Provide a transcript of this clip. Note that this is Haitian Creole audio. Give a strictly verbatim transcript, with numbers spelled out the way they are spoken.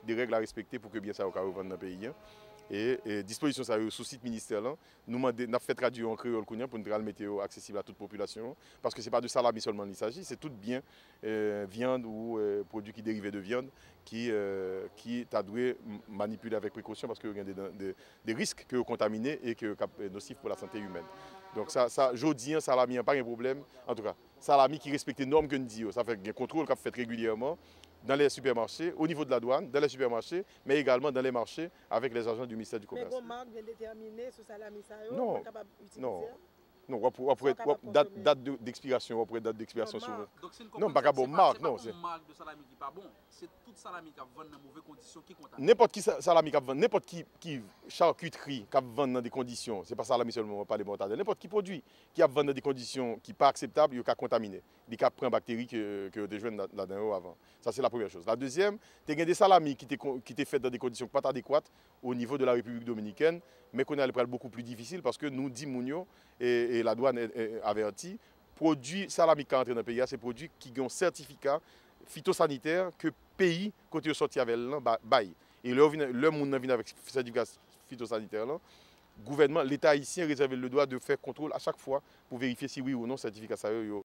de règ a respekte pou ke byen sa yo ka revann nan peyi a. E, e dispozisyon sa yo sou sit ministè lan, nou mande, n ap fè tradui yo an kreyòl kounye a pou n pral mete yo aksesib a tout popilasyon an, paske se pa de salami sèlman il s'agit, se tout byen, e, vyann ou, e, pwodui ki derive de vyann ki, e, ki ta dwe m-, manipile avèk prekosyon paske yo gen de, de, de risk ke yo kontamine e ke k ap, e, nosif pou lasante imèn. Donk sa, sa, jodi an, salami an pa gen pwoblèm. Antouka, salami ki respekte nòm ke n di yo. Sa fè gen kontwòl k ap fèt regilyèman dans les supermarchés, au niveau de la douane, dans les supermarchés, mais également dans les marchés avec les agents du ministère du Commerce. Men gon mak byen detèmine sou salami sa yo, non, pou l kapab itilize? Non, w ap, w ap wè, w ap, dat, dat de, d'expiration, w ap wè dat d'expiration sou. Non, m pa ka ba w mak, non. Se pa gon mak de salami ki pa bon, se tout salami k ap vann nan move kondisyon ki kontamine. Nenpòt ki sa-, salami k ap vann, nenpòt ki, ki charcuterie k ap vann nan de kondisyon, se pa salami sèlman, w ap pale mòtadèl, nenpòt ki pwodui ki ap vann nan de kondisyon ki pa akseptab, yo ka kontamine. Li ka pran bakteri ke, ke yo te jwenn la-, ladan yo avan. Sa, se la premyè choz. La dezyèm, te gen de salami ki te kon-, ki te fèt nan de kondisyon ki pa t adekwat o nivo de la Repiblik Dominikèn, men kounye a, li pral bokou pli difisil paske nou di moun yo, e, e ladwàn, e, e, avèti, pwodui salami ki ka antre nan peyi a, se pwodui ki gen yon sètifika fitosanitè ke peyi kote yo sòti avè l lan ba-, bay. E lè yo vin, lè moun nan vin avèk sètifika fitosanitè lan, gouvènman, Leta ayisyen rezève le dwa de fè kontwòl a chak fwa pou verifye si wi ou non sètifika sa yo, yo